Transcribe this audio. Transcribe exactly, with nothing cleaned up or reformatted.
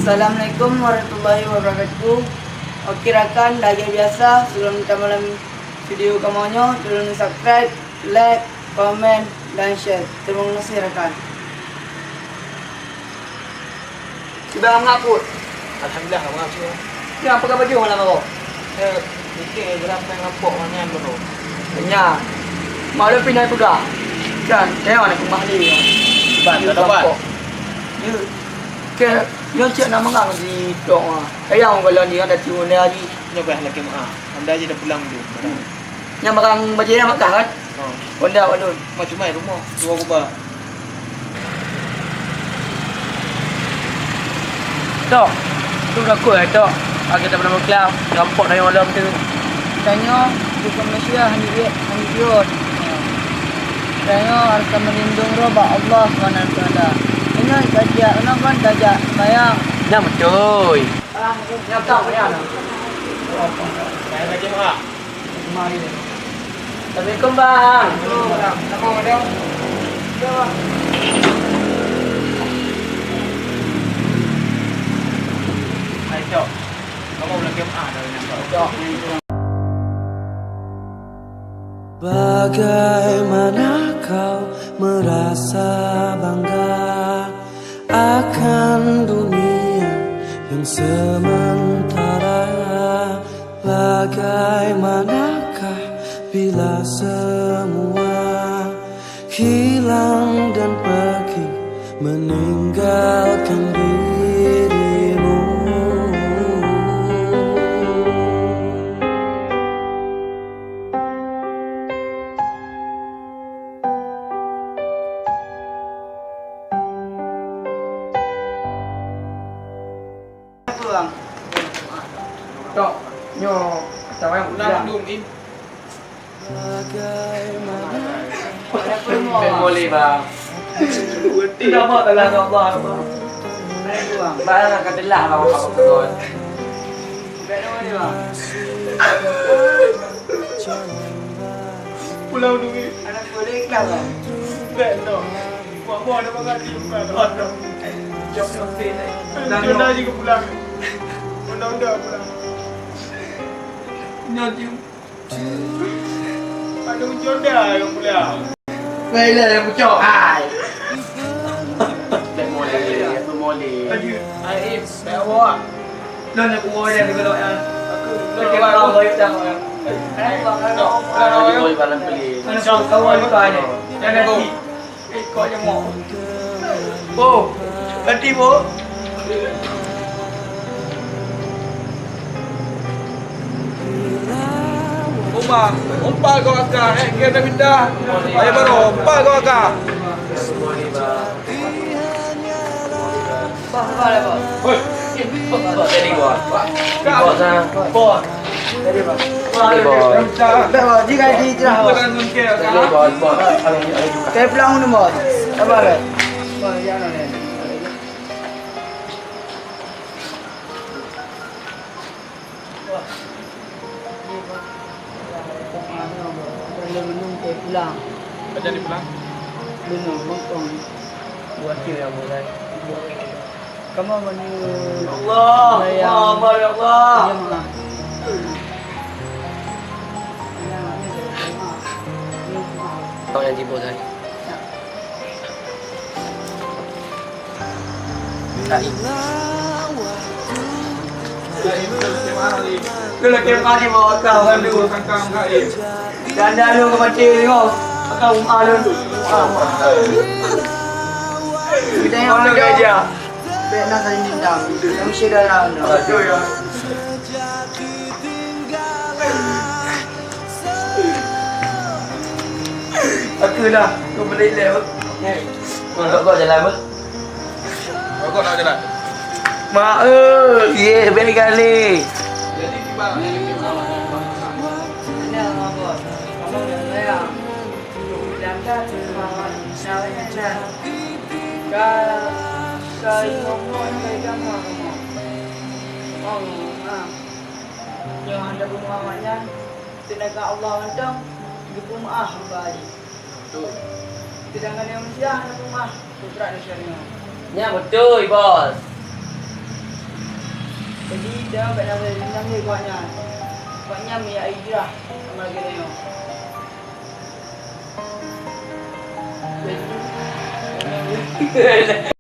Assalamualaikum warahmatullahi wabarakatuh. Oke rakan, lagèe biasa, sebelum kita mulai video kamoe nyoe, tolong subscribe, like, komen, dan share. Terima kasih rakan. Kiban ngap put. Alhamdulillah, ngap semua. Ni apa khabar jih malam awak? Eh, bikin berapa yang nampak orang yang baru. Nya. Malam pindah pegang. Kan, saya nak kembali. Ban, tak dapat. Dia, ke, dia cek nak mengang di tok ah. Saya orang kalau ni ada timun dia hari. Nyoba lagi mah. Anda aja dah pulang tu. Nyang barang bajèe nyan mak kah kan? Ha. Honda awak lôn. Mak cuma rumoh, dua kubah. Tok, tu takut eh, Tok. Agak tak pernah mengkelam, gampok dari malam tu. Tanyoe, bukan manusia, hanya dia, hanya dia. Tanyoe harus melindung roh bak Allah Subhanahu wa Taala. Ingat saja, kenapa tak jak sembahyang? Nah, betul. Assalamualaikum, Bang. Bagaimana kau merasa bangga akan dunia yang sementara? Bagaimanakah bila semua hilang dan pergi meninggalkan dirimu? Tok, nyoe, tawai pulang. Bagaimana? Boleh, Bang. Tidak apa, telah Allah, Bang. Bang, kata lah, Bang, Bang. Pulang dulu. Anak boleh ikhlas lah. Baik, no. Buat buah ada bangat di rumah, no. Jom nanti, no. Jom dah juga pulang. Undang-undang pulang. Nyo, jom. Ada jom dah yang pulang. Baiklah, yang pucuk. Hai. Tak boleh, tak boleh. Aduh. Aib, baik awak. Lôn nyang kuwoe nyan, deungon awak nyan. Lôn keuh Allah, Allah, Allah. Aduh, boy, balam pelik. Mana kau, kau, kau, kau, kau. Jangan nanti. Eh, kau nyang mau. Bo, ganti, Bo. Uma, umpat kau akak, eh, kena pindah. Ayo baru, umpat kau akak. Bos, bos, bos. Hoi. Bos, jadi bos. Bos, ah. Bos. Jadi bos. Jadi bos. Dah, bos. Jika di jerah, bos. Jadi bos, bos. Saya pulang dulu, bos. Sabar, bos. Bos, jangan, bos. Wah. Ni, Bang. Pokok mana, Bang? Perlu menunggu pulang. Aja dipulang? Belum, Bang, Bang. Buat dia yang mulai. Buat dia. Kamu mana? Ya Allah, ya Allah, ya Allah. Iya, Mak. Kau yang tipu saya. Lu lagi mari bawa kau kan dulu. Dan dah lu ke mati tengok. Kau umah lu tu. Kita yang ada dia. Bek nak saling dendam. Yang syedara. Betul ya. Aku dah, aku beli leh. Kau kau jalan apa? Rokok nak jalan. Mak eh, ye bek kali. Jadi kiban. Ka, ka inong mo nyang ka igama kamoe. Oh, ah. Nyang hana bunoe awaknyan, teungoh Allah mantong geupeumaáh hamba jih. Betul. Sedangkan nyang manusia hana peumeu'ah peutrak desya nyoe. Nyan beutôi, Bos. Jadi, dah bak nama nama gobnyan. Gobnyan meujak hijrah sama lagèe nyoe. Jadi,